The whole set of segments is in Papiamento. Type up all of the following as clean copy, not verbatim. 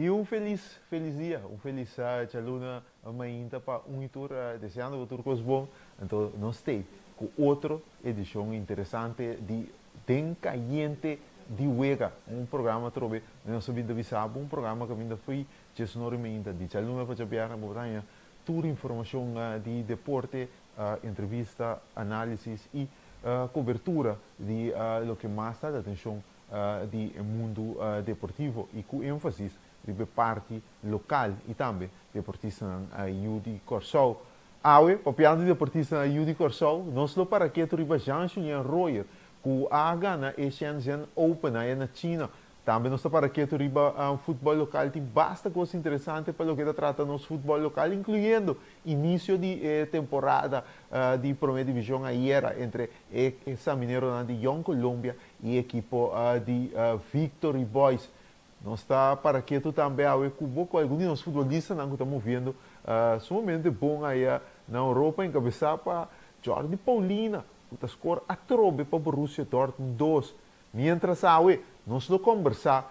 I un felis, felis dia, un felis djaluna mainta pa un i tur, deseando bo tur kos bon. Anto nos t'ei ku otro edishon interesante di Den Kayente di Wega, un programa atrobe nos a binta bisa bo, un programa kaminda fo'i diesnor i mainta di djaluna pa djabièrnè bo ta haña tur informashon di deporte, entrevista, análisis i kobertura di loke mas ta di atenshon di e mundu deportivo i ku énfasis riba e parti lokal i tambe deportistanan yu di Kòrsou. Awe, papiando di deportistanan yu di Kòrsou, nos lo para ketu riba Jean-Julien Rojer ku a gana e Shenzhen Open aya na China. Tambe nos ta para ketu riba futbòl lokal. Tin basta kos interesante pa loke ta trata nos futbòl lokal, inkluyendo inisio di e temporada di Promé Divishon ayera entre e samineronan di Jong Colombia i e ekipo di Victory Boys. Nos ta para ketu tambe awe ku bo ku algun di nos futbolistanan ku ta moviendo sumamente bon aya na Europa enkabesá pa Jordi Paulina ku ta skor atrobe pa Borussia Dortmund dos. Miéntras awe nos lo kombersá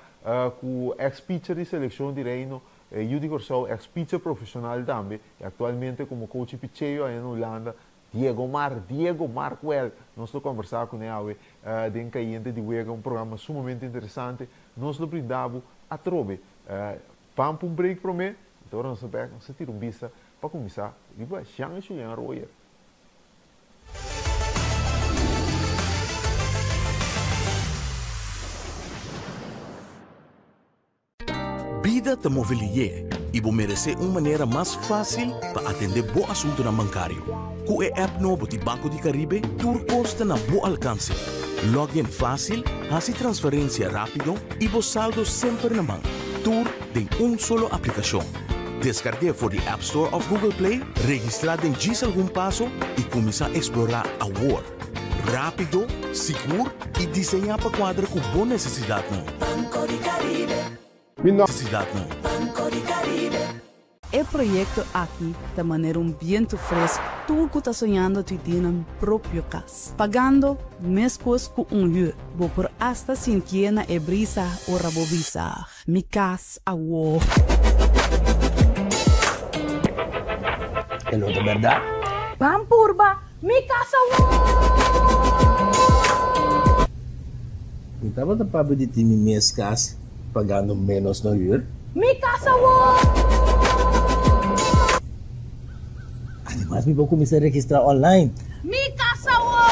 ku eks pitcher di selekshon di Reino, yu di Kòrsou, eks pitcher profeshonal tambe i aktualmente komo coach di picheo aya na Hulanda, Diego Mar, Diego Markwell, nos lo kombersá kuné awe den Kayente di Wega, un programa sumamente interesante. Nos lo brinda bo atrobe. Ban pa un break promé, i ora nos ta bèk nos ta tira un bista pa kuminsá riba Jean Julian Royer. Bida ta move lié i bo meresé un manera mas fásil pa atendé bo asuntunan bankario. Ku e app nobo di Banco di Caribe tur kos ta na bo alkanse. Log in fásil, hasi transferensia rápido i bo saldo semper na man. Tur den un solo aplikashon. Deskarg'é for di App Store òf Google Play, registrá den djis algun paso i kuminsá eksplorá awor! Rápido, sigur i diseñá pa kuadra ku bo nesesidatnan. Banco di Caribe. Nesesidatnan. Banco di Caribe. E proyekto aki ta manera un bientu fresku tur ku ta soñando di tin nan propio kas, pagando meskos ku un hür. Bo por asta sintié na e brisa ora bo bisa, Mi kas awo. E lo ta bèrdat? Ban purba Mi casa awor! Mi tabata papia di tin mi mes cas pagando menos na huur. Mi casa awor! Ademas mi por cuminsa registra online. Mi casa awor!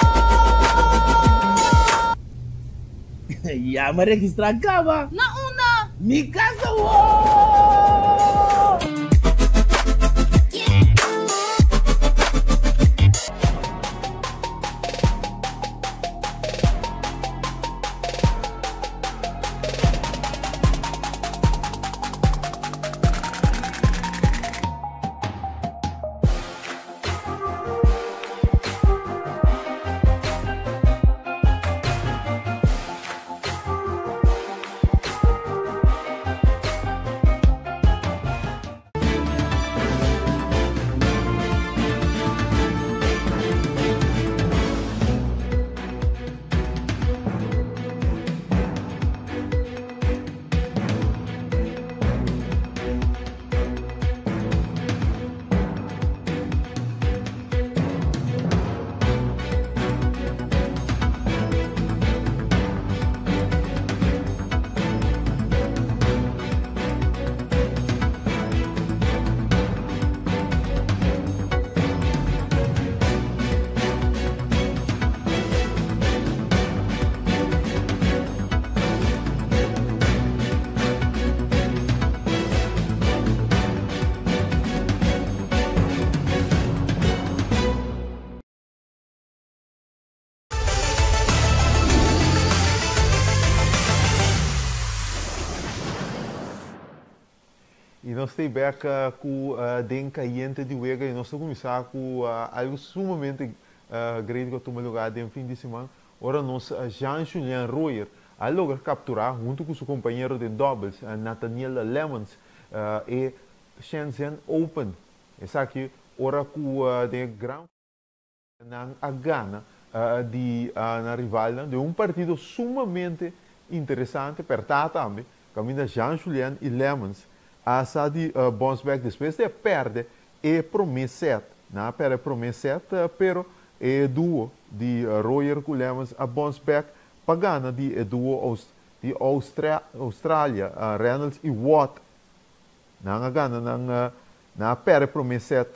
Ya mi a registra caba. Na unda? Mi casa awor! Y nos ta bek cu den cayente di wega y nos ta cuminsa cu algo sumamente great cu a tuma lugar den fin di siman ora nos Jean Julien Royer a logra captura hunto cu su compañero den doubles Nathaniel Lemmens e Shenzhen Open. Esaki ora cu den e gran Nan a gana di nan rivalnan den un partido sumamente interesante, pertá tambe. kaminda Jean Julien i Lemmens a sa di bounce back despues di a pèrdè e promé sèt. Nan a pèrdè e promé sèt pero e duo di Rojer ku Lemmens a bounce back pa gana di e duo di Australia, Reynolds i Watt. Nan a gana nan nan a pèrdè e promé sèt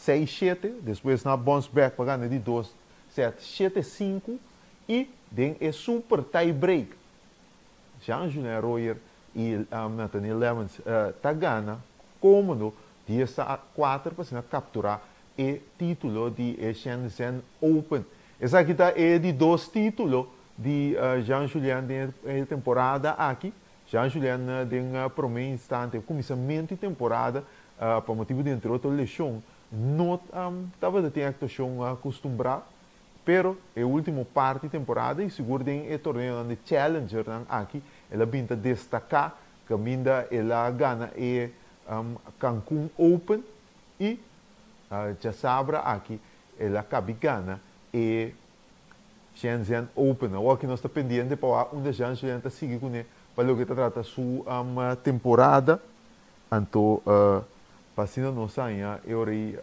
6-7, despues nan a bounce back pa gana e di dos sèt 7-5 i den e super tie break Jean-Julien Rojer i Nathaniel Lemmens ta gana kómodo 10-4 pa asina kapturá e título di e Shenzhen Open. Esaki ta e di dos título di Jean-Julien den e temporada aki. Jean-Julien den promé instante, kuminsamentu di temporada, pa motibu di entre otro leshon, no tabata tin e aktuashon akustumbrá. Pero e ultimo parti temporada y sigur den e torneonan di Challengernan aki el a bin ta destaca caminda el a gana e Cancun Open y djasabra aki el a cabi gana e Shenzhen Open. Awor aki nos ta pendiente pa wak unda Jean Julien ta sigui cune pa loke ta trata su temporada. Anto pa asina nos haña e ora ei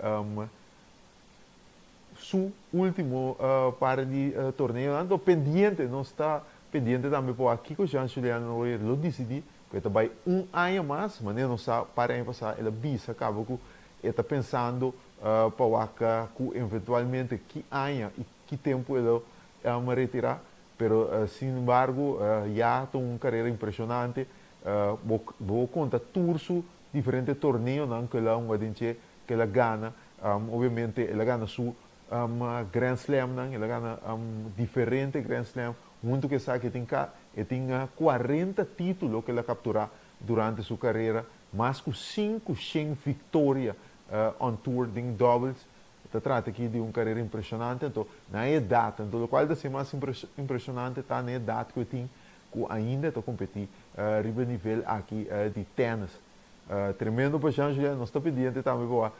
su ultimo par di torneonan. Anto pendiente, nos ta pendiente tambe pa wak kiko Jean Julian Royer lo disidí, ku e ta bai un aña mas, manera nos sa par aña pasá el a bisa kaba ku e ta pensando pa wak ku eventualmente ki aña i ki tempu e lo retirá. Pero sin embargo ya ta un karera impreshonante, bo bo konta tur su diferente torneonan ku el a hunga den dje, ku el a gana. Obviamente el a gana su Grand Slamnan, el a gana diferente Grand Slam, hunto ku esaki e tin e tin 40 título ku el a kapturá durante su karera, mas ku 500 viktoria on tour den doubles. Ta trata aki di un karera impreshonante, anto na e edat, anto lokual ta hasi mas impreshonante ta na e edat ku e tin ku ainda e ta kompetí riba e nivel aki di tènis. Tremendo pa Jean Julien, nos ta pendiente tambe pa wak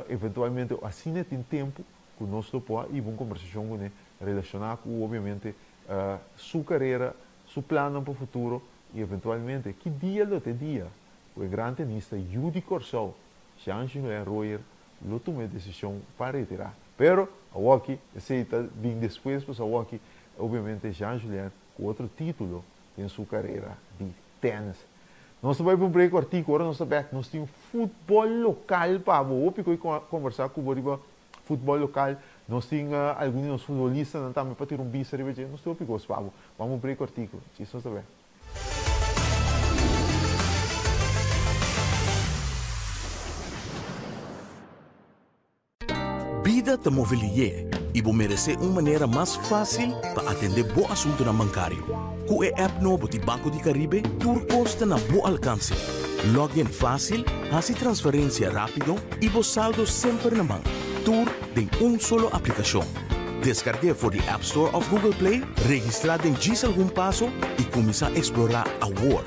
eventualmente asina e tin tempu ku nos lo por a hiba un kombersashon kuné relashoná ku obviamente su karera, su plannan pa futuro i eventualmente ki dia lo ta e dia ku e gran tenista yu di Kòrsou, Jean Julien Royer lo tuma e desishon pa retirá. Pero awoki esei ta bin despues pasobra awoki obviamente Jean Julien ku otro título den su karera di tènis. Nos ta bai pa un break kòrtiku, ora nos ta bèk nos tin futbòl lokal pa bo. Hopi ku a kombersá ku bo riba futbòl lokal. Nos tin algun di nos futbolistanan tambe pa tira un bista riba dje. Nos tin hopi kos pa bo. Ban pa un break kòrtiku. Djis nos ta bèk. Bida ta move lihé i bo meresé un manera mas fásil pa atendé bo asuntunan bankario. Ku e app nobo di Banco di Caribe tur kos ta na bo alkanse. Log in fásil, hasi transferensia rápido i bo saldo semper na man. Tur den un solo aplikashon. Deskarg'é for di App Store òf Google Play, registrá den djis algun paso i kuminsá eksplorá awor.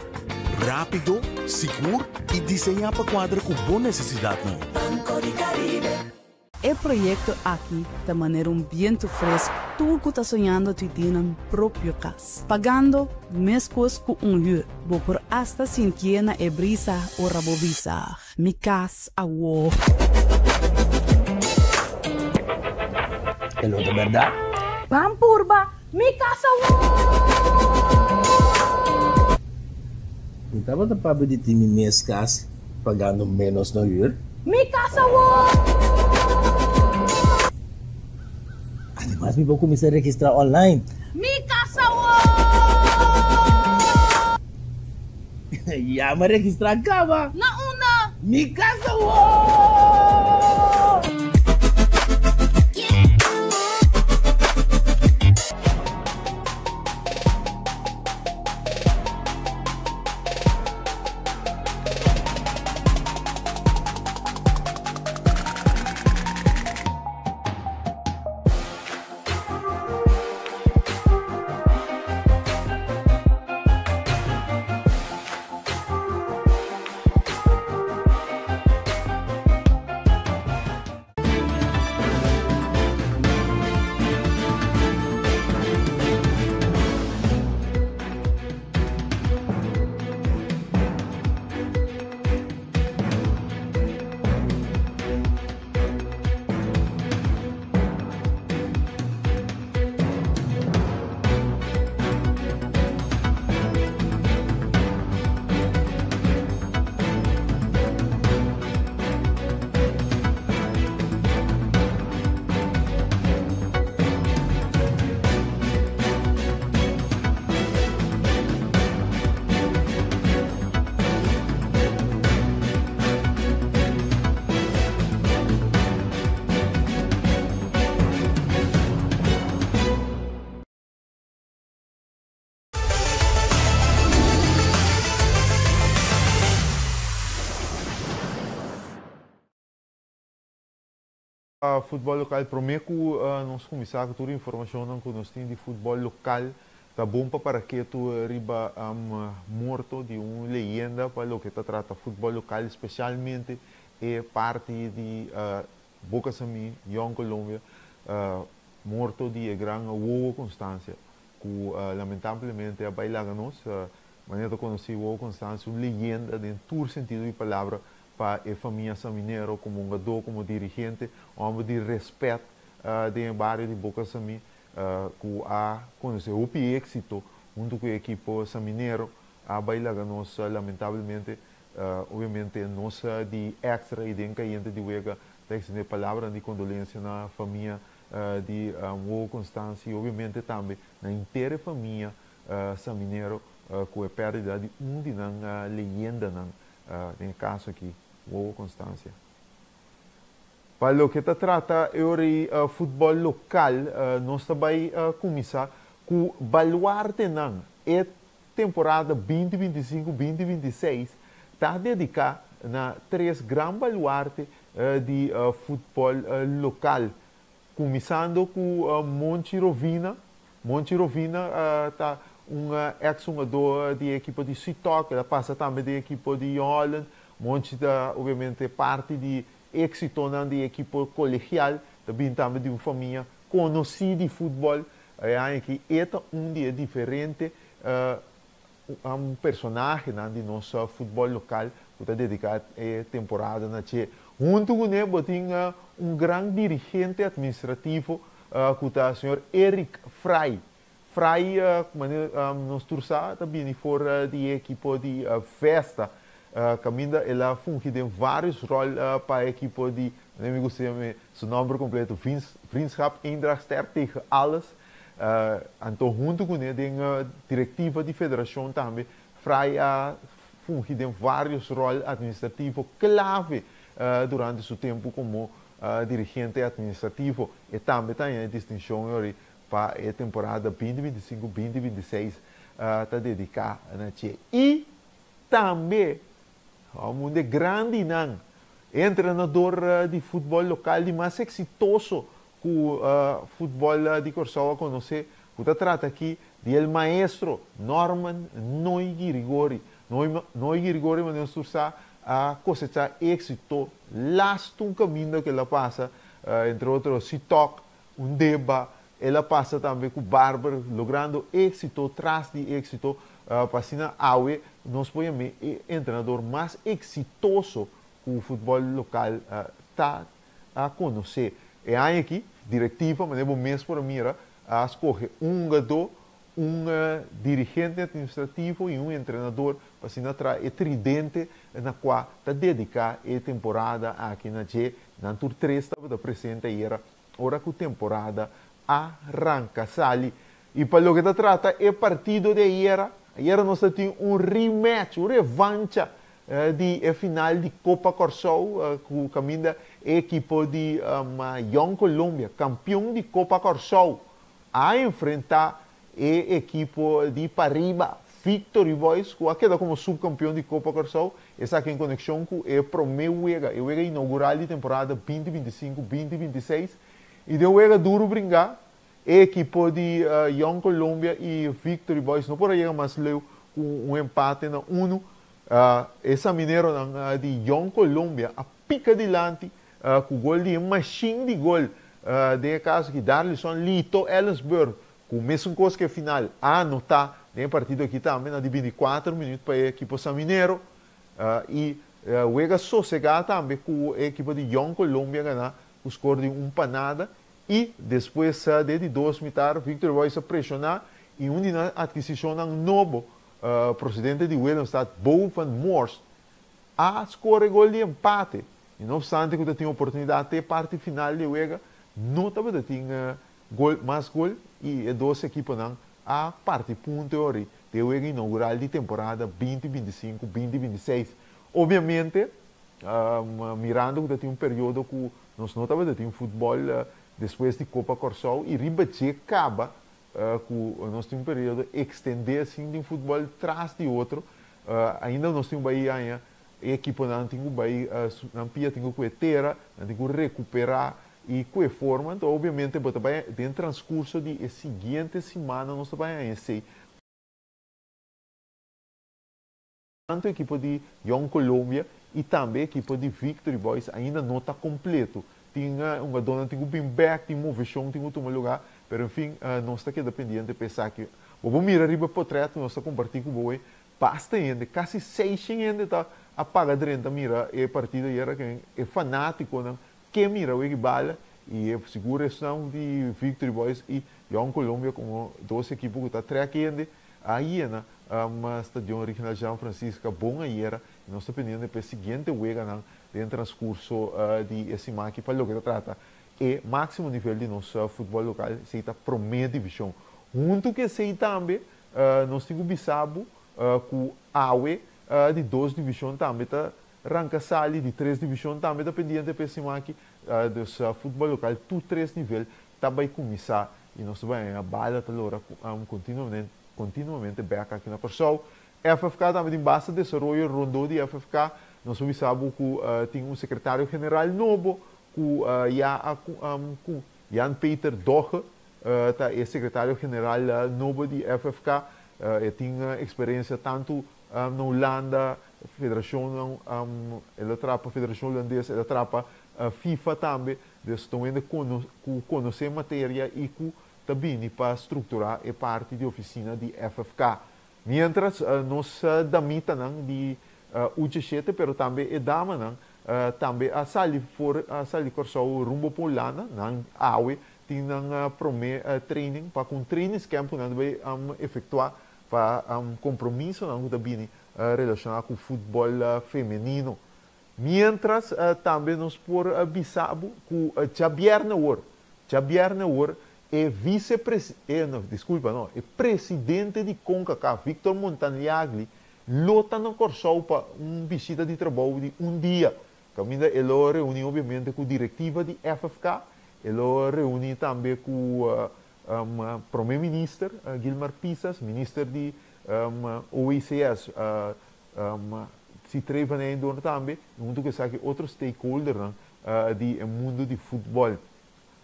Rápido, sigur i diseñá pa kuadra ku bo nesesidatnan. Banco di Caribe. E proyekto aki ta manera un bientu fresku tur ku ta soñando di tin nan propio kas, pagando meskos ku un hür. Bo por asta sintié na e brisa ora bo bisa, Mi kas awor. E lo ta bèrdat? Ban purba Mi kas awor! Mi tabata papia di tin mi mes kas pagando ménos na hür. Mi kas awor! Ademas mi por kuminsá registrá online. Mi kas awor! Ya mi a registrá kaba. Na unda? Mi kas awor! Futbòl lokal. Promé ku nos kuminsá ku tur informashonnan ku nos tin di futbòl lokal, ta bon pa para ketu riba morto di un leyenda pa loke ta trata futbòl lokal, spesialmente e parti di Boca Samí, Jong Colombia, morto di e gran Wowo Constancia, ku lamentablemente a bai laga nos. Manera ta konosí, Wowo Constancia un leyenda den tur sentido di palabra pa e famia Saminero, komo hungadó, komo dirigente, un hòmber di rèspèt den e bario di Boca Samí, ku a konosé hopi éksito huntu ku e ekipo Saminero, a bai laga nos lamentablemente. Obviamente nos di Extra i Den Kayente di Wega ta ekstendé palabranan di kondolensia na famia di Wowo Constancia i obviamente tambe na henter e famia Saminero ku e pèrdida di un di nan leyendanan, den e kaso aki Wowo Constancia. Pa loke ta trata e ora ei futbòl lokal, nos ta bai kuminsá ku baluartenan. E temporada 2025, 2026 ta dediká na tres gran baluarte di futbòl lokal. Kuminsando ku Monchi Rovina. Monchi Rovina ta un eks hungadó di e ekipo di Sitòk, el a pasa tambe den ekipo di Jong Holland. Monchi ta obviamente parti di éksitonan di e ekipo kolegial, ta bin tambe di un famia konosí di futbòl. E aña aki e ta un di e diferente personahenan di nos futbòl lokal ku ta dediká e temporada na dje. Huntu kuné bo tin un gran dirigente administrativo ku ta señor Eric Frey. Frey, manera nos tur sa, ta bini for di e ekipo di Vesta, kaminda el a fungi den vários ròl pa e ekipo di, manera mi gusta yam'é su nòmber kompleto, Vriendschap Eendracht Sterk Tegen Alles. Anto huntu kuné den direktiva di federashon tambe Frey a fungi den vários ròl administrativo klave durante su tempu komo dirigente administrativo. E tambe ta haña e distinshon yori pa e temporada 2025, 2026 ta dediká na dje. I tambe un di e grandinan, e entrenador di futbòl lokal di mas eksitoso ku futbòl di Kòrsou a konosé, ku ta trata aki di el maestro Norman Nooi Girigori. Nooi Girigori, manera nos tur sa, a kosechá éksito lastu un kaminda ku el a pasa, entre otro Sitòk, Undeba, el a pasa tambe ku Barber, logrando éksito tras di éksito, pa asina awe nos por yam'é e entrenador mas eksitoso ku futbòl lokal ta a konosé. E aña aki, direktiva, manera bo mes por a mira, a skohe un hungadó, un dirigente administrativo i un entrenador pa asina traha e tridente na kua ta dediká e temporada aki na dje. Nan tur tres tabata presente ayera ora ku temporada a ranka sali. I pa loke ta trata e partido di ayera, ayera nos ta tin un rematch, un revancha di e final di Kopa Kòrsou ku kaminda e ekipo di Jong Colombia, kampion di Kopa Kòrsou, a enfrentá e ekipo di Pariba, Victory Boys, ku a keda komo supkampion di Kopa Kòrsou. Esaki en konekshon ku e promé wega, e wega inougural di temporada 2025, 2026. I den wega duru bringá, e ekipo di Jong Colombia i Victory Boys no por a yega mas leu ku un empate na unu. E samineronan di Jong Colombia a pika dilanti ku gol di e mashin di gol, den e kaso aki Darlison Lito Ellensburg, ku mesun kos ku e final a anotá den e partido aki tambe na di 24 minüt pa e ekipo saminero. I wega sosegá tambe ku e ekipo di Jong Colombia ganá ku skor di 1-0. I despues den di dos mitar Victory Boys a preshoná i un di nan atkisishonnan nobo, prosedente di Willemstad, Bo van Moors, a skor e gol di empate. I no opstante ku ta tin oportunidat te parti final di e wega, no tabata tin gol mas gol i e dos ekiponan a parti punto e ora di e wega inougural di temporada 2025, 2026. Obviamente, mirando ku ta tin un periodo ku nos no tabata tin futbòl despues di Kopa Kòrsou i riba dje kaba ku nos tin un periodo ekstendé sin tin futbòl tras di otro, ainda nos tin ku bai haña e ekiponan tin ku bai nan pia tin ku kue tera, nan tin ku rekuperá. i ku e forma. Anto obviamente bo ta bai den transkurso di e siguiente siman nos ta bai haña esei. Tantu ekipo di Jong Colombia i tambe ekipo di Victory Boys ainda no ta kompleto. Tin hungadónan tin ku bin bèk, tin moveshon tin ku tuma lugá, pero en fin nos ta keda pendiente pa esaki. Bo por mira riba e potrèt ku nos ta kompartí ku bo ei, basta hende, kasi seishen hende ta a paga drenta mira e partido ayera ken e fanátikonan ke mira weki bala i e sigur esnan di Victory Boys i Jong Colombia komo dos ekipo ku ta trèk hende a yena Stadion Regional Jean Francisca bon ayera i nos ta pendiente pa e siguiente weganan den transkurso di e siman aki pa loke ta trata e máksimo nivel di nos futbòl lokal, esei ta promé divishon. Huntu ku esei tambe nos tin ku bisa bo ku awe di dos divishon tambe ta ranka sali, di tres divishon tambe ta pendiente pa e siman aki. Dus futbòl lokal tur tres nivel ta bai kuminsá i nos ta bai haña bala ta lora kontinuamente bèk aki na Kòrsou. FFK tambe tin basta desaroyo rondó di FFK. Nos a bisa bo ku tin un sekretario general nobo ku ya a ku Jan Peter Dogge ta e sekretario general nobo di FFK. E tin eksperensia tantu na Hulanda, federashonnan, el a traha pa Federashon Hulandes, el a traha pa FIFA tambe. Dus ta un hende ku konosé materia i ku ta bini pa strukturá e parti di ofisina di FFK. Miéntras nos damitanan di U17 pero tambe e damanan tambe a sali for a sali Kòrsou rumbo pa Hulanda. Nan awe tin nan promé training pa ku un trainingscamp ku nan ta bai efektuá pa kompromisonan ku ta bini relashoná ku futbòl femenino. Miéntras tambe nos por bisa bo ku djabièrnè awor, djabièrnè awor e vise presi, e no, diskulpa no, e presidente di Concacaf, Victor Montagnagli, lo ta na Kòrsou pa un bishita di trabou di un dia, kaminda e lo reuní obviamente ku direktiva di FFK, e lo reuní tambe ku Prome Minister Gilmar Pisas, Minister di OECS, Citré van Eindhoorn tambe, i huntu ku esaki otro stakeholdernan di e mundu di futbòl.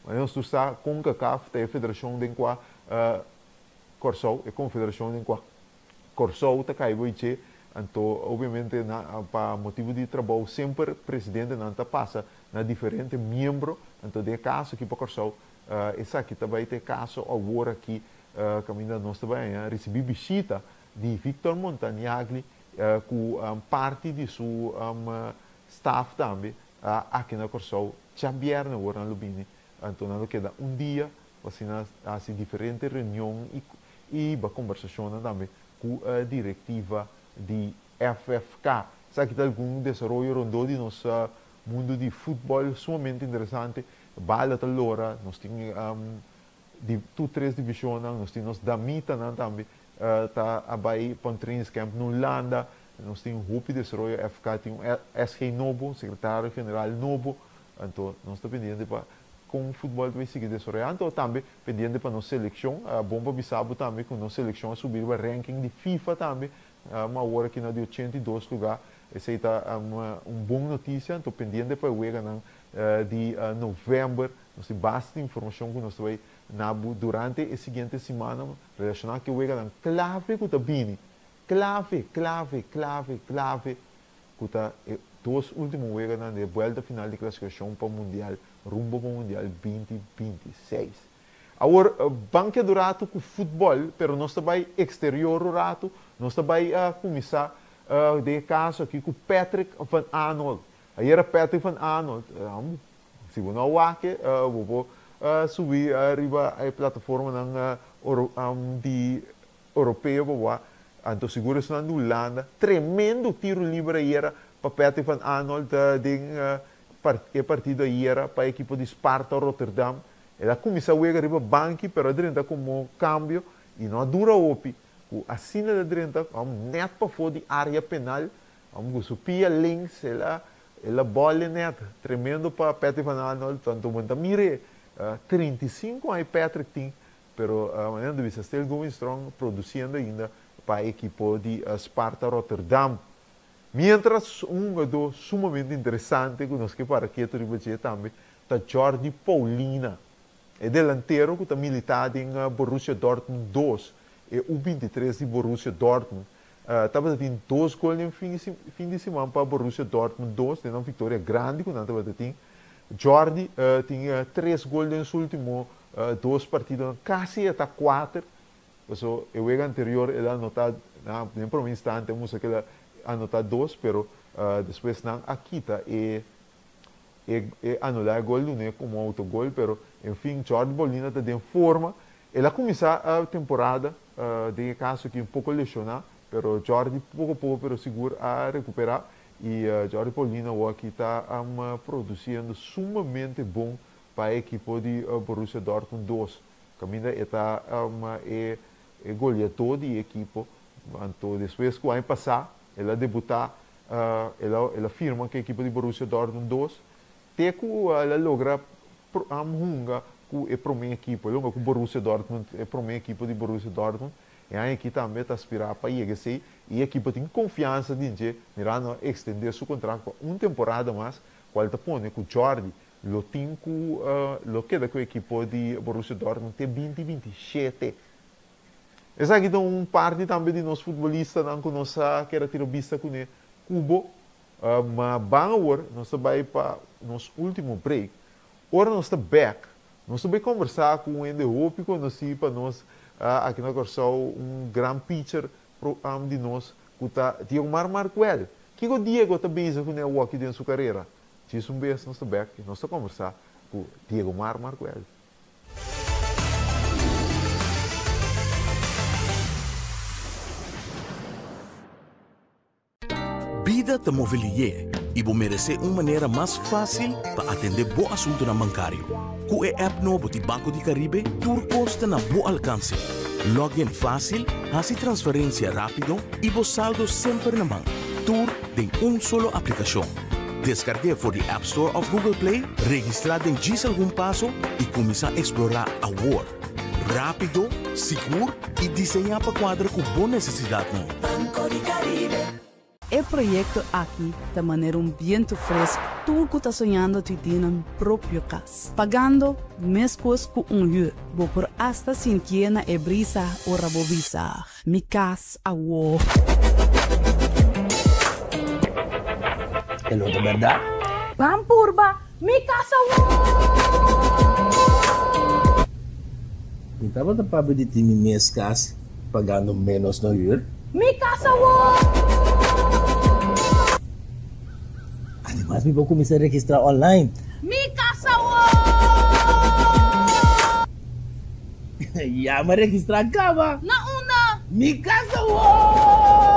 Manera nos tur sa, Concacaf ta e federashon den kua Kòrsou, e konfederashon den kua Kòrsou ta kai bo i dje. Anto, obviamente, pa motibu di trabou semper presidentenan ta pasa na diferente miembro. Anto, den e kaso aki pa Kòrsou, esaki ta bai ta e kaso awor aki kaminda nos ta bai haña risibí bishita di Victor Montagnagli ku parti di su staf tambe aki na Kòrsou djabièrnè awor nan lo bini anto nan lo keda un dia pa asina hasi diferente reunion i hiba kombersashonnan tambe ku direktiva di FFK. Esaki ta algun desaroyo rondó di nos mundu di futbòl sumamente interesante. Bala ta lora, nos tin di tur tres divisionnan, nos tin nos damitanan tambe ta a bai pa un trainingscamp na Hulanda, nos tin hopi desaroyo, FK tin un SG nobo, un secretario general nobo, anto nos ta pendiente pa con futbol ta bay sigui desaroya, anto tambe pendiente pa nos seleccion, bon pa bisa bo tambe cu nos seleccion a subi riba ranking di FIFA tambe, awor aki na di 82 lugar, esey ta un bon noticia, anto pendiente pa e weganan di november. Nos tin basta informashon ku nos ta bai na bo durante e siguiente simannan relashoná ku e weganan klave ku ta bini. Klave, klave, klave, klave ku ta e dos último weganan di e buelta final di klasifikashon pa Mundial rumbo pa Mundial 2026. Awor, ban keda un ratu ku futbòl, pero nos ta bai eksterior un ratu. Nos ta bai kuminsá den e kaso aki ku Patrick van Aanholt. Ayera Patrick van Aanholt, Si bo no a wak e, bo por subi riba e plataformanan di Europeo pa wak. Anto sigur esnan di Hulanda. Tremendo tiro liber ayera pa Patrick van Aanholt den e partido ayera pa e ekipo di Sparta Rotterdam. El a kuminsá wega riba banki pero a drenta komo kambio i no a dura hopi ku asina el a drenta nèt pafó di área penal ku su pia links el a El a bòle nèt. Tremendo pa Patrick van Aanholt. Tanto bo ta mir'é. 35 aña Patrick tin, pero manera nan ta bisa still going strong, produciendo ainda pa e ekipo di Sparta Rotterdam. Mientras un hungadó sumamente interesante ku nos ke para ketu riba dje tambe. ta Jordi Paulina. E delantero ku ta militá den Borussia Dortmund dos, e U 23 di Borussia Dortmund. Tabata tin dos gol den fin fin di siman pa Borussia Dortmund dos den nan viktoria grandi ku nan tabata tin. Jordi tin tres gol den su ultimo dos partidonan, kasi e ta kuater. Paso e wega anterior el a anotá na den prome instante a mustra ku el a anotá dos pero despues nan a kita e E e anulá e gol dun'é komo autogol pero en fin Jordi Paulina ta den forma. El a kuminsá temporada den e kaso aki un poko leshoná pero Jordi poko poko pero sigur a rekuperá i Jordi Paulina awor aki ta produsiendo sumamente bon pa e ekipo di Borussia Dortmund dos kaminda e ta e e goleadó di e ekipo. Anto despues ku aña pasá el a debutá El a el a firma ku e ekipo di Borussia Dortmund dos te ku el a logra hunga ku e promé ekipo. El a hunga ku Borussia Dortmund, e promé ekipo di Borussia Dortmund. E aña aki tambe ta aspirá pa yega esei i e ekipo tin konfiansa den dje mirando a ekstendé su kontrakt pa un temporada mas, kual ta pone ku Jordi lo tin ku lo keda ku e ekipo di Borussia Dortmund te binti 27. Esaki ta un parti tambe di nos futbolistanan ku nos a keda tira bista kuné kubo. Ma ban awor nos ta bai pa nos último break. Ora nos ta bèk, nos ta bai kombersá ku un hende hopi konosí pa nos aki na Kòrsou, un gran pitcher di nos ku ta Diegomar Markwell. Kiko Diego ta bezig kuné awoki den su karera? Djis un bes nos ta bèk i nos ta kombersá ku Diegomar Markwell. Bida ta move lihé i bo meresé un manera mas fásil pa atendé bo asuntunan bankario. Ku e app nobo di Banco di Caribe tur kos ta na bo alkanse. Log in fásil, hasi transferensia rápido i bo saldo semper na man. Tur den un solo aplikashon. Deskarg'é for di App Store òf Google Play, registrá den djis algun paso i kuminsá eksplorá awor! Rápido, sigur i diseñá pa kuadra ku bo nesesidatnan. Banco di Caribe. E proyekto aki ta manera un bientu fresku tur ku ta soñando di tin nan propio kas. Pagando meskos ku un hür, bo por asta sintié na e brisa ora bo bisa, Mi kas awor. E lo ta bèrdat? Ban purba mi kas awor. Mi tabata papia di tin mi mes kas pagando ménos na hür. Mi kas awor. Ademas mi por kuminsá registrá online. Mi kas awor. Ya mi a registrá kaba. Na unda? Mi kas awor!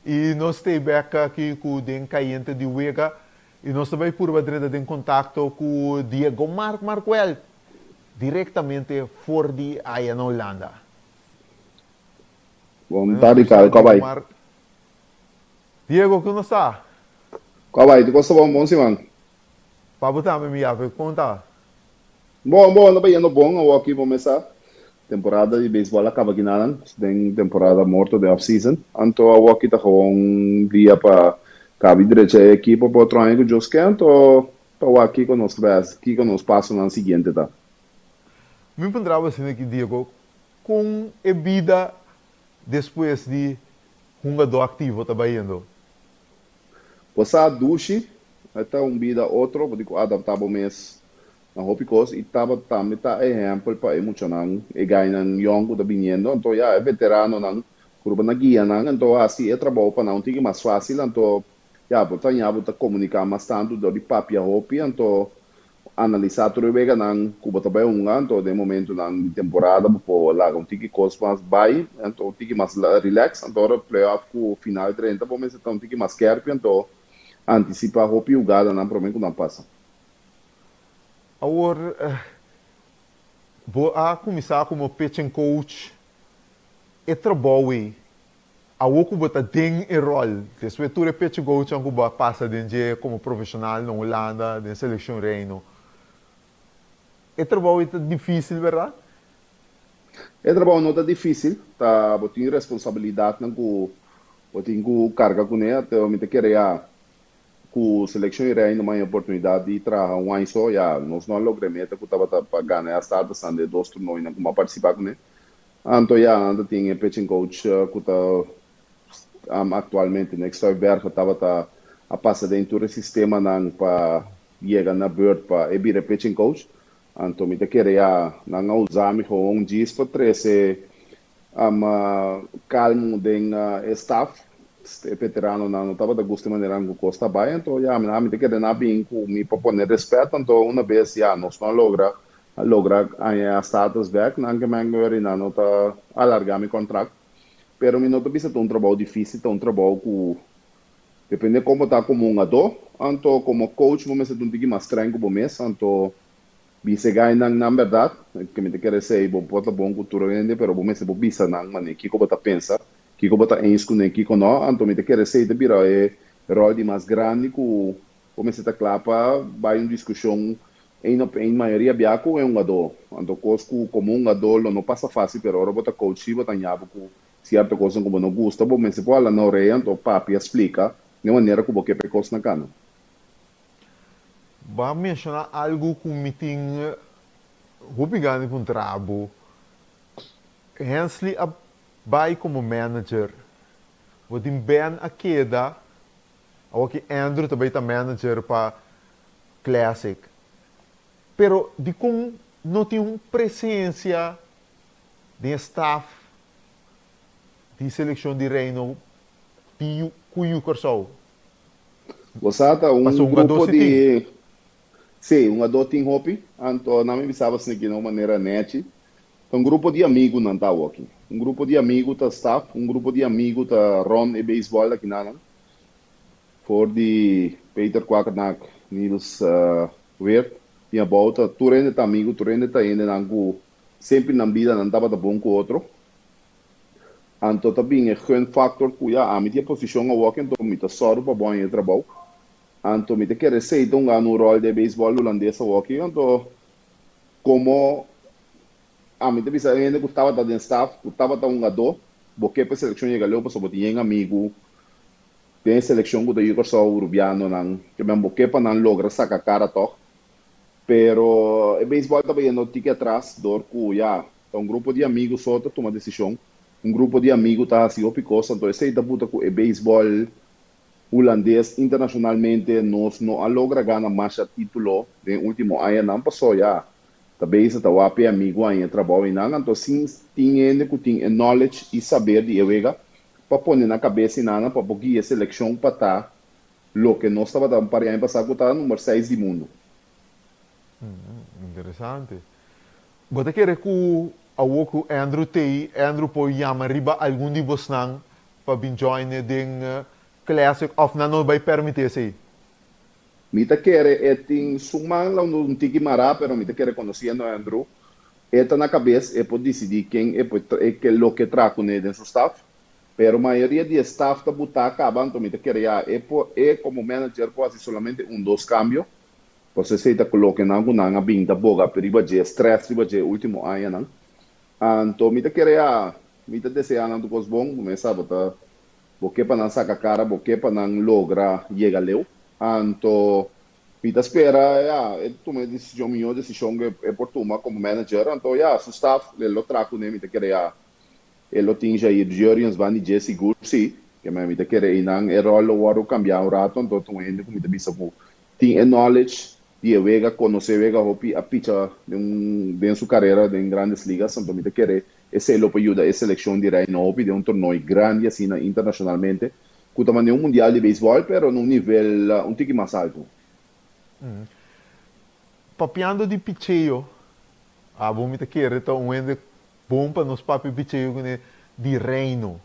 I nos ta bèk aki ku Den Kayente di Wega i nos tambe por drenta den kontakto ku Diego Mark Marquel direktamente for di aya na Hulanda. Bon tardi, Carlos. Kon bai? Diego, kon ta? Kon bai? Tur kos bon, bon siman. Pa bo tambe, mi yafe, kon ta? Bon, bon, ta bayendo bon, aki kuminsá. Temporada di beisbòl a kaba aki nan, den temporada morto di off-season. Anto aki ta gewoon dia pa kaba drecha e ekipo pa otro aña ku Dios ke, anto pa aki ku nos bes, ku nos pasonan siguiente ta. Mi puntra asina aki, Diego, kon e bida despues di hungadó aktivo ta bayendo? Pasa dushi, ta un bida otro, pasobra adaptá bo mes na hopi kos i taba tambe ta ehèmpel pa e muchanan e gainan yòn ku ta biniendo, anto ya e veteranonan ku na guianan, anto asina e trabou pa nan un tiki mas fásil. Anto ya bo ta ya bo ta komuniká mas tantu dor di papia hopi, anto analisá tur e weganan ku bo ta bai hunga. Anto den momentonan di temporada bo por laga un tiki kos mas bai, anto un tiki mas relax. Anto ora playoff ku final 30 bo mester ta un tiki mas skerpi, anto antisipá hopi hugadanan promé ku nan pasa. Awor, bo a kuminsá komo pitching coach, e trabou ei, awor ku bo ta den e ròl, despues tur e pitching coach ku bo a pasa den dje komo profeshonal na Hulanda, den selekshon Reino. E trabou ei ta difísil, berdat? E trabou no ta difísil, ta bo tin responsabilidatnan ku bo tin ku karga kuné. Anto mi ta kere ya ku selekshon Reino mas oportunidat di traha un aña so, ya nos no a logra meta ku tabata pa gana e status den dos torneonan ku m'a partisipá kuné. Anto ya anto tin e pitching coach ku ta aktualmente Nick Stuyberg tabata a pasa den tur e sistemanan pa yega na beurt pa e bira pitching coach. Anto mi ta kere ya nan a usa mi gewoon djis pa trese kalmu den e staff. E veteranonan no tabata gusta manera ku kos ta bai, anto ya mi ta kere nan bin ku mi pa pone respet. Anto un bes ya nos no a logra a status back, nan ke men nan no ta alargá mi kontrakt, pero mi no ta bisa un trabou difísil, ta un trabou ku depende kon ta komo un hungadó. Anto komo coach bo mester un tiki mas streng ku bo mes, anto bisa gainan nan berdat ku mi ta kere sei bo por ta bon ku tur hende, pero bo mester bo bisa nan mane kiko bo ta pensa, kiko bo ta eens kuné, kiko no. Anto mi ta kere sei ta bira e ròl di mas grandi ku bo mester ta kla pa bai un diskushon één op één mayoria bia ku e hungadó. Anto kos ku komo hungadó lo no pasa fásil, pero ora bo ta coach si bo ta ñabo ku sierto kos ku bo no gusta, bo mester por hala na orea, anto papia, splika di manera ku bo ke pa e kos na kana. Bo a menshoná algu ku mi tin hopi gana di puntra bo. Hensley a bai komo manager. Bo tin Ben a keda, awor ku Andrew tambe ta manager pa Classic. Pero di kon no tin un presensia di staff di selekshon di Reino di ku Kòrsou? Bo ta un Pasó un grupo si di. Si, hungadó tin hopi, anto nan mi bisaba aki na manera nèchi. Un grupo di amigu nan ta aki. Un grupo di amigu ta staff, un grupo di amigu ta run e beisbòl aki nan. For di Peter Kwakernaak, Niels Weert, tin about tur hende ta amigu, tur hende ta hende nan ku semper na bida nan tabata bon ku otro. Anto ta bin e gun factor ku ya ami tin posishon awor, anto mi ta sòru pa bon e trabou. Anto mi ta kere sei ta un un ròl di beisbòl hulandes awor, anto komo ami ta bisa hende ku tabata den staff, ku tabata hungadó, bo ke pa selekshon yega leu pasobra bo tin amigu den selekshon ku ta yu Kòrsou rubianonan, ke men bo ke pa nan logra saka kara toch. Pero e beisbòl ta bayendo tiki atras, dor ku ya, ta un grupo di amigu so ta tuma desishon, un grupo di amigu ta hasi hopi kos, anto esei ta buta ku e beisbòl hulandes internashonalmente nos no a logra gana mas título den último añanan pasó ya. Ta bezig ta wapi amigu ei trabou einan, anto sin tin hende ku tin e knowledge i saber di e wega pa pone na kabes nan pa guia selekshon pa ta loke nos tabata un par di aña pasá ku ta number 6 di mundu. Interesante. Bo ta kere ku awor ku Andrew tei, Andrew por yama riba algun di bosnan. pa bin join den Classic òf nan no bai permití esei? Mi ta kere e tin su man un tiki mará, pero mi ta kere konosiendo Andrew, e ta na kabes, e por disidí ken e por e lo ke traha kuné den su staf. Pero mayoria di e staf ta butá kaba, anto mi ta kere ya e por e komo manager por hasi solamente un dos kambio. Pasobra esei ta loke nan ku nan a bin ta boga riba dje, stress riba dje último añanan. Anto mi ta kere ya mi ta deseá nan tur kos bon, mi sa bo ta bo ke pa nan saka kara, bo ke pa nan logra yega leu. Anto mi ta spera ya e tuma e desishon, mihó desishon ku e por tuma komo manager. Anto ya su staf e lo traha kuné, mi ta kere ya e lo tin Jair Jurrjens banda di dje sigur si. Ke mi ta kere einan e ròl lo wòrdu kambiá un ratu, anto ta un hende ku mi ta bisa ku tin e knowledge di e wega, konosé wega hopi, a picha den un den su karera den Grandes Ligas, anto mi ta kere esei lo por yuda e selekshon di Reino hopi den un tornoi grandi asina internashonalmente, ku ta manera un mundial di beisbòl pero na un nivel un tiki mas altu. Papiando di picheo, abo mi ta kere ta un hende bon pa nos papia picheo kuné di Reino.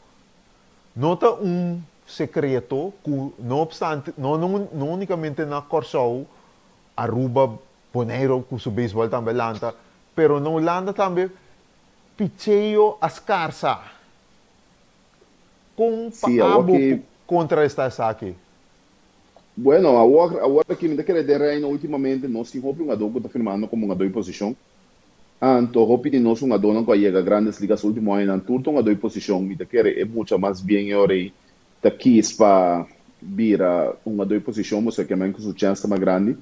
No ta un sekreto ku no opstante, no no únikamente na Kòrsou, Aruba, Boneiru ku su beisbòl tambe a lanta, pero na Hulanda tambe picheo a skarsa. Kon pa Sí, awor abo ki, kontrarestá esaki? Bueno, awor, awor aki mi ta kere den Reino últimamente nos tin hopi hungadó ku ta firmando komo hungadó di posishon. Anto hopi di nos hungadónan ku a yega Grandes Ligas último añanan tur ta hungadó di posishon. Mi ta kere e mucha mas bien e ora ei ta kis pa bira hungadó di posishon pasobra kiamen ku su chèns ta mas grandi.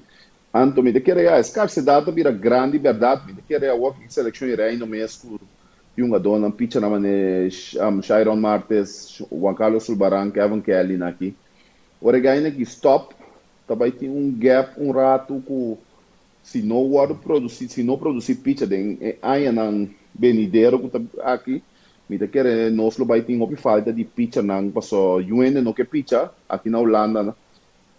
Anto mi ta kere ya e skarsedat ta bira grandi bèrdat. Mi ta kere awor ku e selekshon di Reino mes ku di hungadónan pichanan manera Shairon Martes, Juan Carlos Sulbaran, Kevin Kelly nan aki. Ora e gaina ki stòp ta bai tin un gèp un ratu ku Si no wòrdu produsí, si no produsí picha den e añanan benidero ku ta aki, mi ta kere nos lo bai tin hopi falta di pichanan paso yu hende no ke picha aki na Hulanda.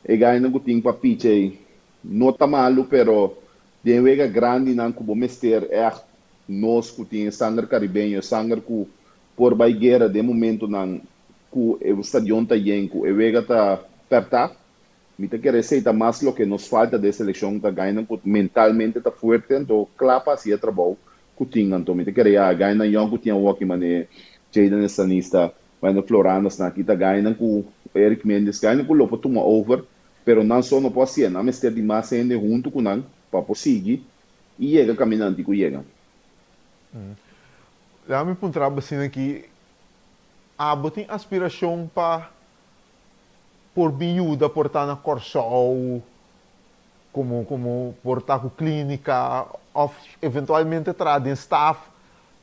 E gainan ku tin pa picha ei no ta malu pero den wega grandinan ku bo mester ègt nos ku tin e sanger karibeño, e sanger ku por bai guera den momentonan ku e stadion ta yen, ku e wega ta pèrtá. Mi ta kere esei ta mas loke nos falta den selekshon ta gainan ku mentalmente ta fuerte anto kla pa hasi e trabou ku tin anto mi ta kere ya gainan yòn ku tin awoki mane Jayden Estanista Wendell Florandas nan aki ta gainan ku Eric Mendes gainan ku lo por tuma over pero nan so no por hasié nan mester di mas hende huntu ku nan pa por sigui i yega kaminda nan tin ku yega. Laga mi puntra bo asina aki abo tin aspirashon pa por bin yuda por ta na Kòrsou komo komo por ta ku klínika òf eventualmente traha den staf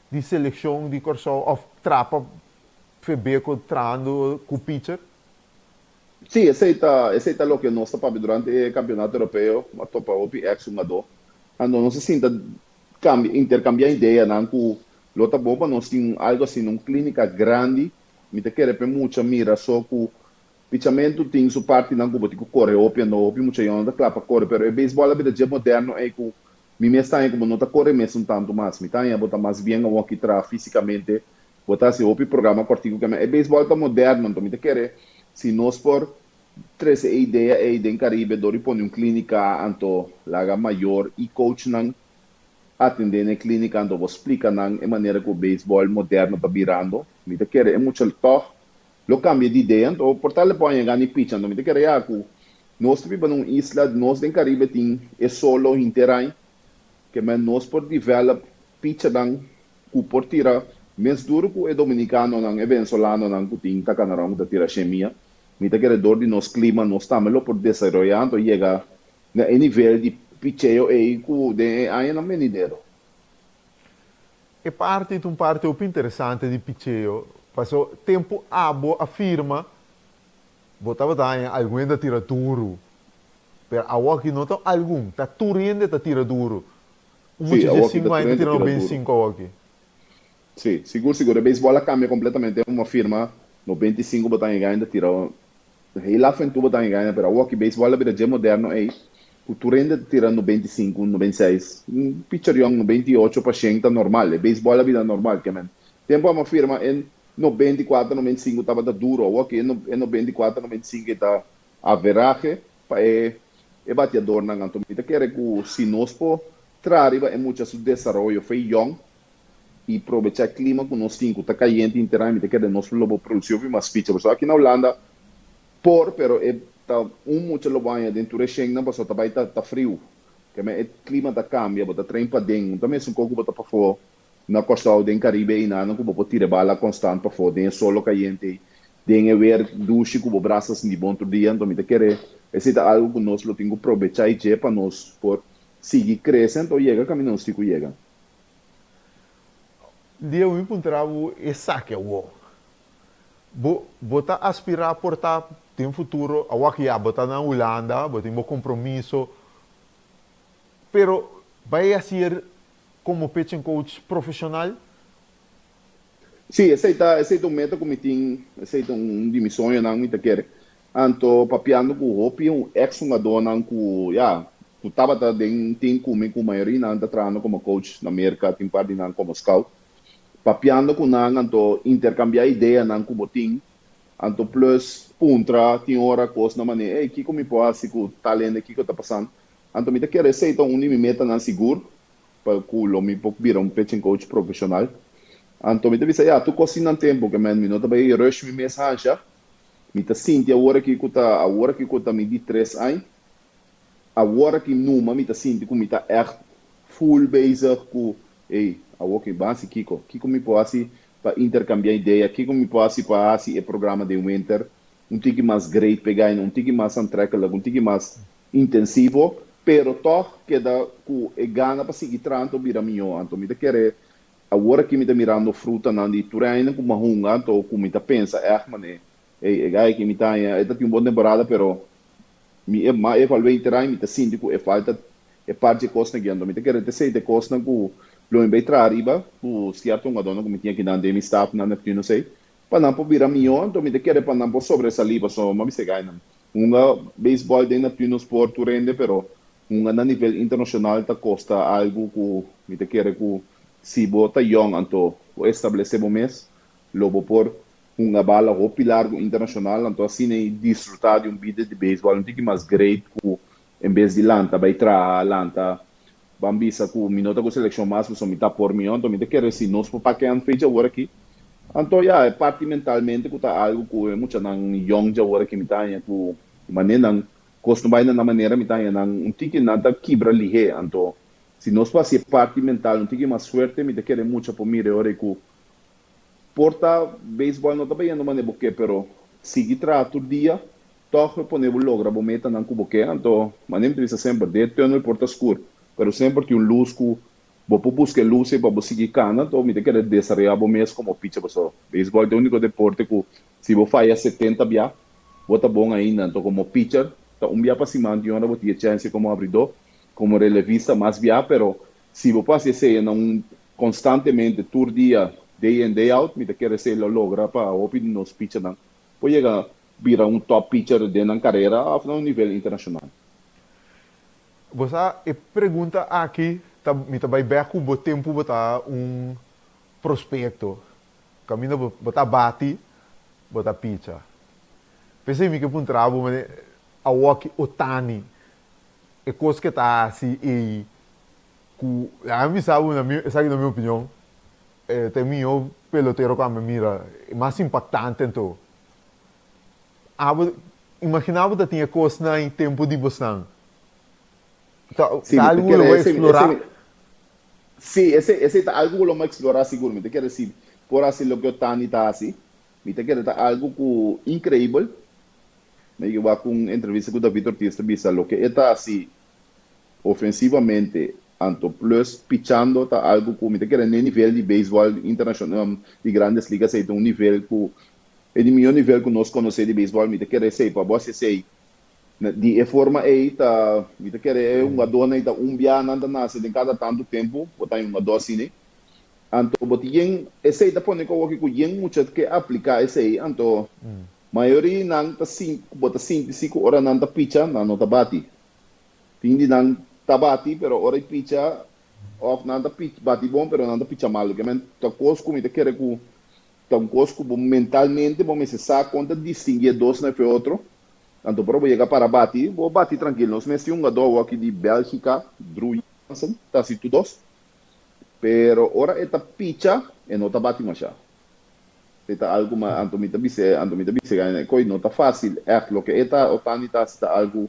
di selekshon di Kòrsou òf traha pa Febeko trahando ku pitcher? Sí, esei ta esei ta loke nos ta papia durante e kampionato europeo. A topa hopi èks hungadó. Anto nos a sinta kambia interkambiá ideanan ku lo ta bon pa nos tin algu asina, un klínika grandi Mi ta kere p'e mucha mira so ku pichamentu tin su partinan ku bo tin ku kore hopi anto hopi mucha yòn no ta kla pa kore pero e beisbòl a bira dje moderno ei ku mi mes ta haña ku bo no ta kore mesun tantu mas mi ta haña bo ta mas bien awor ki traha físikamente bo ta hasi hopi programa kòrtiku ke e beisbòl ta moderno anto mi ta kere si nos por trese e idea ei den Karibe dor di pone un klínika anto laga mayor i coachnan Atendé na e klínika anto bo splika nan e manera ku beisbòl moderno ta birando. Mi ta kere e mucha tòg lo kambia di idea anto por tal e por a yega ni picha anto mi ta kere ya ku nos ta biba na un isla nos den Karibe tin e solo henter aña ke men nos por develop pichanan ku por tira mes duru ku e dominikanonan e venezolanonan ku tin Takanaròn ku ta tira shen mia. Mi ta kere dor di nos klima nos tambe lo por desaroyá anto yega Na e nivel di picheo ei ku den e añanan benidero. E parti ta un parti hopi interesante di picheo, paso tempu abo a firma bo tabata haña algun hende a tira duru, pero awoki no ta algun, ta tur hende ta tira duru. Un Sí, mucha dje awoki ta sinku tur aña ta hende tira tira noventa i duru. sinku awoki. Sí, sigur sigur e beisbòl a kambia kompletamente, un a firma 95 bo ta haña hende ta tira Heel af en toe bo ta haña pero awor ki beisbòl a bira dje moderno ei ku tur hende ta tira 95, 96, un pitcher yòn 98 pa shen ta normal. E beisbòl a bira normal ke men tempu amo a firma en 94, 95 tabata duro, awor cu e 94, 95 ta averahe pa e bateadornan. Anto mi ta kere cu si nos por traha riba e mucha su desaroyo for di jong y aprovecha e clima cu nos tin, cu ta cayente henter aña, mi ta kere nos lo por produci hopi mas pitcher. Pasobra aki na Hulanda por, pero e ta un mucha lo bo haña den tur e shennan, pasobra ta bay ta friu. Keme e clima ta cambia, bo ta train paden, no ta mesun cu bo ta pafó na Kòrsou den Karibe einan ku bo por tira bala konstant pafó den e solo kayente, den e weer dushi ku bo brasa sinti bon tur dia. Anto mi ta kere esei ta algu ku nos lo tin ku probechá i dje pa nos por sigui krese anto yega kaminda nos tin ku yega. Diego, mi puntra bo esaki awor. Bo bo ta aspirá por ta den futuro, awor aki ya bo ta na Hulanda, bo tin bo kompromiso, pero bai hasier Como pitching coach profesional? Sí, esei ta esei ta un meta ku mi tin, esei ta un di mi soñonan mi ta kere. Anto papiando ku hopi un ex hungadónan ku ya ku tabata den team ku mi ku mayoria nan ta trahando komo coach na Merka, tin par di nan komo scout. Papiando ku nan anto interkambiá ideanan ku bo tin, anto plus puntra tin ora kos na manera, ey kiko mi por hasi ku tal hende, kiko ta pasando. Anto mi ta kere esei ta un di mi metanan sigur. Pa cu lo mi por bira un pitching coach profesional. Anto mi ta bisa, ya, tur cos tin nan tempo, ke men mi no ta bay rush mi mes hansha. Mi ta sinti awor aki cu ta, awor aki cu ta mi di tres añ, awor aki numa mi ta sinti cu mi ta echt full bezig cu, ey, awor ki ban haci kico? Kico mi por haci pa intercambia idea? Kico mi por haci pa haci e programa den winter un tiki mas great p'e gainan, un tiki mas aantrekkelijk, un tiki mas intensivo, pero tòg keda ku e gana pa sigui traha anto bira mihó. Anto mi ta kere awor aki mi ta mirando frutanan di tur añanan ku mi a hunga anto ku mi ta pensa ègt manera ey e guy aki mi ta haña e ta tin un bon temporada pero mi e mas evalué henter aña mi ta sinti ku e falta e parti e kosnan aki. Anto mi ta kere ta esei ta e kosnan ku lo mi bai traha ariba ku sierto hungadónan ku mi tin akinan den mi staf nan Neptunus ei pa nan por bira mihó anto mi ta kere pa nan por sobresalí pasobra mi a bisa e guynan Hunga beisbòl den Neptuno Sport tur hende pero hunga na nivel internashonal ta kosta algu ku mi ta kere ku si bo ta yòn anto bo establesé bo mes lo bo por hunga bala hopi largu internashonal anto asina i disfrutá di un bida di beisbòl un tiki mas great ku en bes di lanta bai traha lanta ban bisa ku mi no ta ku selekshon mas pasobra mi ta por mihó anto mi ta kere si nos por pake an fecha awor aki anto ya e parti mentalmente ku ta algu ku e muchanan yòn dje awor aki mi ta haña ku manera nan kos no bai na nan manera mi ta haña nan un tiki nan ta kibra lihé anto si nos por hasi e parti mental un tiki mas fuerte mi ta kere mucha por mira e ora ei ku por ta beisbòl no ta bayendo manera bo ke pero sigui traha tur dia Tòg lo pone bo logra bo metanan ku bo ke. Anto, manera mi ta bisa semper, den e tùnel por ta skur, pero semper tin un lus ku bo por buska e lus ei pa bo sigui kana. Anto, mi ta kere desaroyá bo mes komo picha pasobra beisbòl ta e úniko deporte ku si bo faya 70 bia, bo ta bon ainda. Anto, komo picher, ta un bia pa siman tin ora bo tin e chènse komo abridó, komo relevista mas bia, pero si bo por hasi esei na un konstantemente tur dia, day in day out, mi ta kere esei lo logra pa hopi di nos pichernan por yega bira un top pitcher den nan carera of na un nivel internacional? Bo sa e pregunta aki ta mi ta bai bek ku bo tempu bo ta un prospecto kaminda bo bo ta bati bo ta picha. P'esei mi ke puntra bo mane awoki Otani e kos ke ta hasi ei ku ami bisa bo na mi esaki na mi opinion e ta e mihó pelotero ku ami a mira e mas impactante anto. Abo imagina bo ta tin e kosnan i tempu di bosnan. Ta Sí, mi ta algu ku lo kere bo esei, eksplorá? esei, sí, esei, esei ta algu ku lo bo eksplorá sigur. Mi ta kere si por hasi loke Otani ta hasi. Mi ta kere ta algu ku inkreibel. Mi a wak un entrevista ku David Ortiz ta bisa loke e ta hasi ofensivamente anto plus pichando ta algu ku mi ta kere n'e nivel di beisbòl internashonal di Grandes Ligas ei ta un nivel ku E di mihó nivel ku nos konosé di beisbòl, mi ta kere esei. Pa bo hasi esei na di e forma ei ta, mi ta kere e hungadónan ei ta un bia nan ta nase den kada tantu tempu, bo ta haña hungadó asina. Anto bo tin yen, esei ta pone ku awoki ku yen mucha ke apliká esei, anto mayoria di nan ta sin, bo ta sinti si ku ora nan ta picha nan no ta bati. Tin di nan ta bati pero ora e picha òf nan ta pich bati bon pero nan ta picha malu. Ke men ta kos ku mi ta kere ku. Ta un kos ku bo mentalmente bo mester sa kon ta distinguí e dos na efe otro. Anto ora bo yega para bati, bo bati trankil. Nos mes tin un hungadó awor aki di Bèlgika, Drew Jansen, ta hasi tur dos. Pero ora e ta picha, e no ta bati mashá. E ta algu ma anto mi ta bis'é, anto mi ta bis'é gana e koi no ta fásil ègt. Loke e ta Otani ta hasi ta algu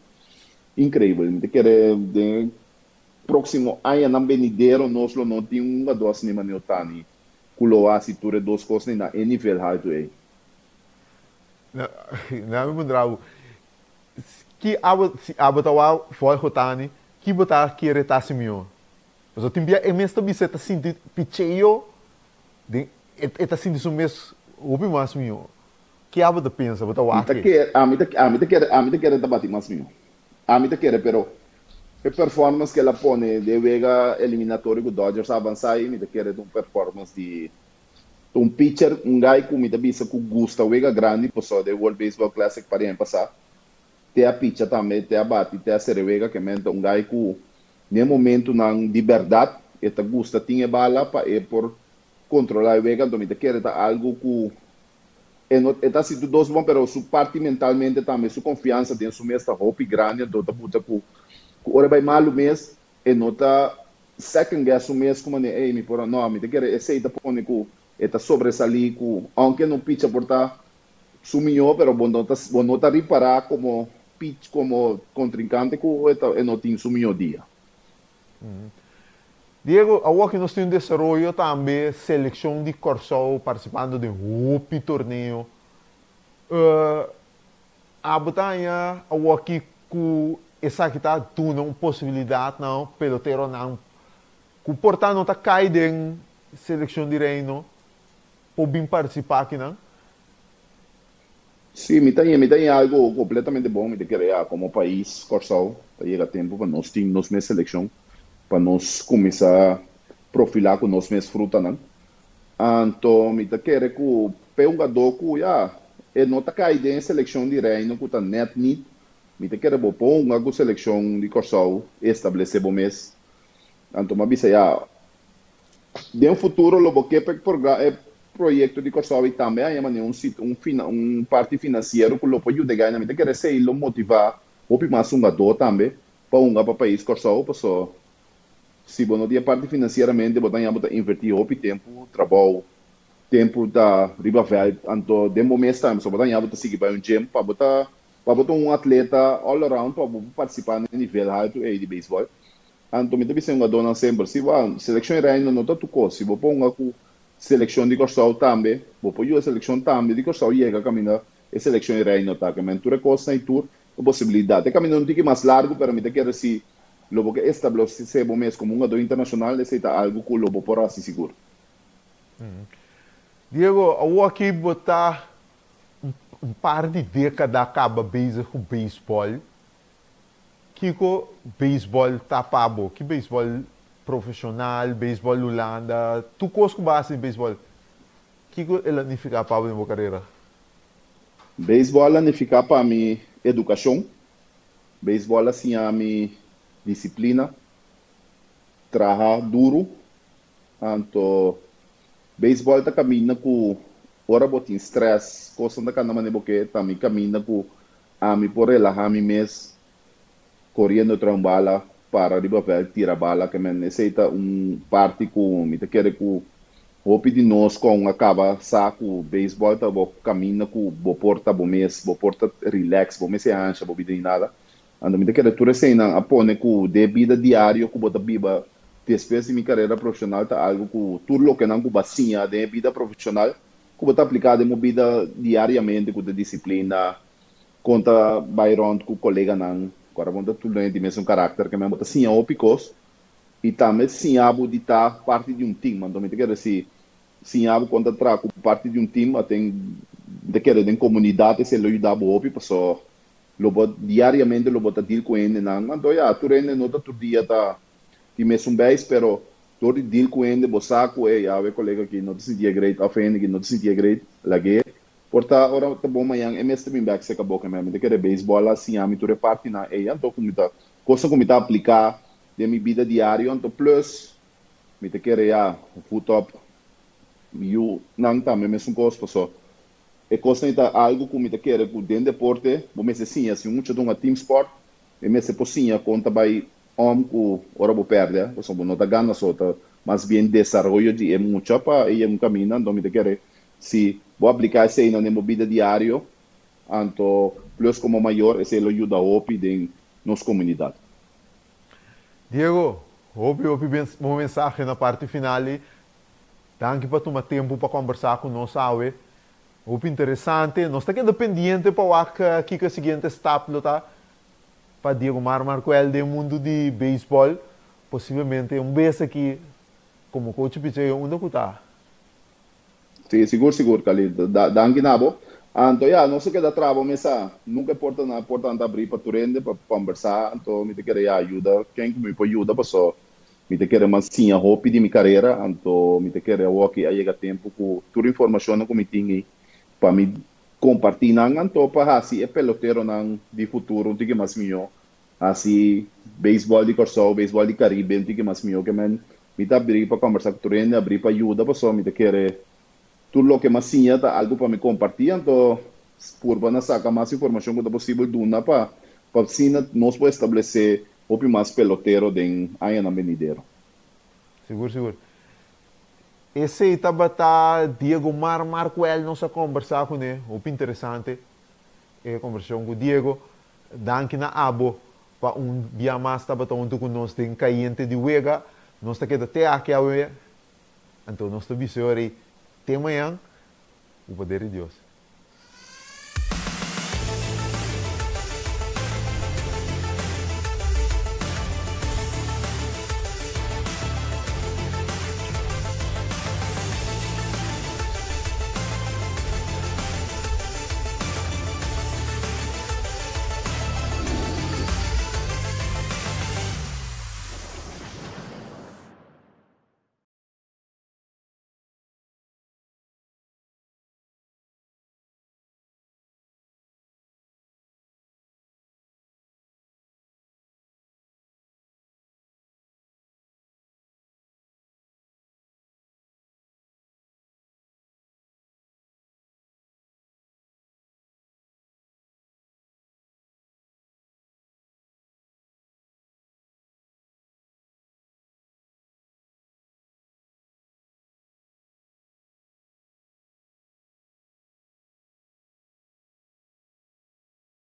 inkreibel. Mi ta kere den e próksimo añanan benidero nos lo no tin un hungadó asina manera Otani. Ku lo hasi tur e dos kosnan na e nivel haltu ei. Na mi puntra bo, ki abo, si abo ta wak volg Otani, ki bo ta kere ta hasi mihó? Pasobra tin bia e mes ta bisa e ta sinti picheo den, e ta sinti su mes hopi mas mihó. Ki abo ta pensa? Bo ta Mi wak ta e? kere, ami ta, ami ta kere, ami ta kere ta bati mas mihó. Ami ta kere, pero e performance ku el a pone den wega eliminatorio ku Dodgers a avansá ei, mi ta kere ta un performance di un pitcher, un guy ku mi ta bisa ku gusta wega grandi pasobra den World Baseball Classic par di aña pasá te a picha tambe, te a bati, te a sere wega, ke men ta un guy ku den momentunan di bèrdat e ta gusta tin e bala pa e por kontrolá e wega, anto mi ta kere ta algu ku E no e ta hasi tur dos bon pero su parti mentalmente tambe su confiansa den su mes ta hopi grandi anto ta buta cu cu ora e bay malu mes e no ta second guess su mes cu manera ey mi por a no mi ta kere esey ta pone cu e ta sobresali cu aunke no picha por ta su miyo pero bo no ta bo no ta ripara como pich como contrincante cu e ta e no tin su miyo dia. Diego, awor ki nos tin un desaroyo tambe selekshon di Kòrsou partisipando den hopi torneo. Abo ta haña awor ki ku esaki ta duna un posibilidat na peloteronan ku por ta no ta kai den selekshon di Reino por bin partisipá akinan? Sí, mi ta mi ta haña algo completamente bon, mi ta kere ya como pais Kòrsou ta yega tempo pa nos tin nos mes seleccion, pa nos cuminsa profila cu nos mes frutanan. Anto mi ta kere cu p'e hungadó cu ya e no ta cay den e seleccion di Reino cu ta net niet, mi ta kere bo por hunga cu seleccion di Kòrsou, establece bo mes. Anto mi a bisa ya, Den futuro lo bo ke pa e proyekto di Kòrsou i tambe haña manera un sit un fina un parti finansiero ku lo por yuda e gainan. Mi ta kere esei lo motivá hopi mas hungadó tambe pa hunga pa pais Kòrsou paso si bo no tin e parti finansieramente bo ta haña bo ta invertí hopi tempu, trabou, tempu ta riba vèlt anto den bo mes tambe pasobra bo ta haña bo ta sigui bai un gym pa bo ta pa bo ta un atleta all around pa bo por partisipá na e nivel haltu ei di beisbòl. Anto mi ta bisa e hungadónan semper, si bo a selekshon Reino no ta tur kos, si bo por hunga ku selekshon di Kòrsou tambe, bo por yuda selekshon tambe di Kòrsou yega kaminda e selekshon Reino ta. Ke men tur e kosnan i tur e posibilidat. E kaminda un tiki mas largu, pero mi ta kere si lo bo ke establesé bo mes komo hungadó internashonal, esei ta algu ku lo bo por hasi sigur. Diego, awoki bo ta un par di dékada kaba bezig ku beisbòl. Kiko beisbòl ta pa bo? Ki beisbòl profeshonal, beisbòl Hulanda, tur kos ku bo a hasi den beisbòl, kiko el a nifiká pa bo den bo karera? Beisbòl a nifiká pa mi edukashon. Beisbòl a siña mi disiplina, traha duru. Anto beisbòl ta kaminda ku ora bo tin strès, kosnan ta kanda manera bo ke, ta mi kaminda ku Ami por relahá mi mes koriendo tra un bala, para riba vèlt, tira bala, ke men esei ta un parti ku mi ta kere ku hopi di nos kon a kaba sa ku beisbòl ta bo kaminda ku bo por ta bo mes, bo por ta rilèks, bo mester hansha bo bida ni nada. Anto mi ta kere tur eseinan a pone ku den bida diario ku bo ta biba despues di mi karera profeshonal ta algu ku tur lokenan ku bo a siña den e bida profeshonal Ku bo ta apliká den bo bida diariamente ku ta disiplina, kon ta bai rònt ku koleganan, ku ora bo ta tur den di mesun karakter ke men bo ta siña hopi kos i tambe siña bo di ta parti di un tim. Anto mi ta kere si siña bo kon ta traha ku parti di un tim aten mi ta kere den komunidat esei lo yuda bo hopi paso lo bo diariamente lo bo ta deal ku hendenan. Anto ya tur hende no ta tur dia ta di mesun beis pero Dor di deal ku hende bo sa ku ey awe kolega aki no ta sintié great òf hende aki no ta sintié great, lag'é. Por ta ora ta bon mañan e mester bin bèk seka boka mi. Mi ta kere beisbòl a siña mi tur e partinan ey anto ku mi ta kosnan ku mi ta apliká den mi bida diario anto plus mi ta kere ya voet op. Mi yunan tambe mesun kos paso e kosnan ei ta algu ku mi ta kere ku den deporte bo mester siña. Si un mucha ta hunga team sport e mester por siña kon ta bai om ku ora bo pèrdè pasobra bo no ta gana so ta mas bien desaroyo di e mucha pa e yega un kaminda. Anto mi ta kere si bo apliká eseinan den bo bida diario anto plus komo mayor esei lo yuda hopi den nos komunidat. Diego, hopi hopi bon mensahe na parti final ei. Danki pa tuma tempu pa kombersá ku nos awe. Hopi interesante. Nos ta keda pendiente pa wak kiko e siguiente stap lo ta pa Diego Mar Marcuel den mundu di beisbòl. Posiblemente un bes aki komo coach picheo unda ku ta. Sí, sigur sigur Khalid. Danki na bo. Anto ya, nos a keda traba mesa. Nunka e portanan portanan ta abrí pa tur hende pa kombersá. Anto mi ta kere ya yuda ken ku mi por yuda paso mi ta kere mas siña hopi di mi karera. Anto mi ta kere awoki a yega tempu ku tur informashonnan ku mi tin ei pa mi kompartí nan anto pa hasi e peloteronan di futuro un tiki mas mihó. Hasi beisbòl di Kòrsou, beisbòl di Karibe un tiki mas mihó ke men. Mi ta abrí pa kòmbersá ku tur hende, abrí pa yuda pasobra mi ta kere tur loke mi a siña ta algu pa mi kompartí, anto purba na saka mas informashon ku ta posibel duna pa pa asina nos por establesé hopi mas pelotero den añanan benidero. Sigur sigur. Esei tabata Diego Mar Marcuel nos a kòmbersá kuné, hopi interesante e kòmbersashon ku Diego. Danki na abo pa un bia mas tabata huntu ku nos den Kayente di Wega. Nos ta keda te aki awe, anto nos ta bisa e ora ei te mañan, ku poder di Dios.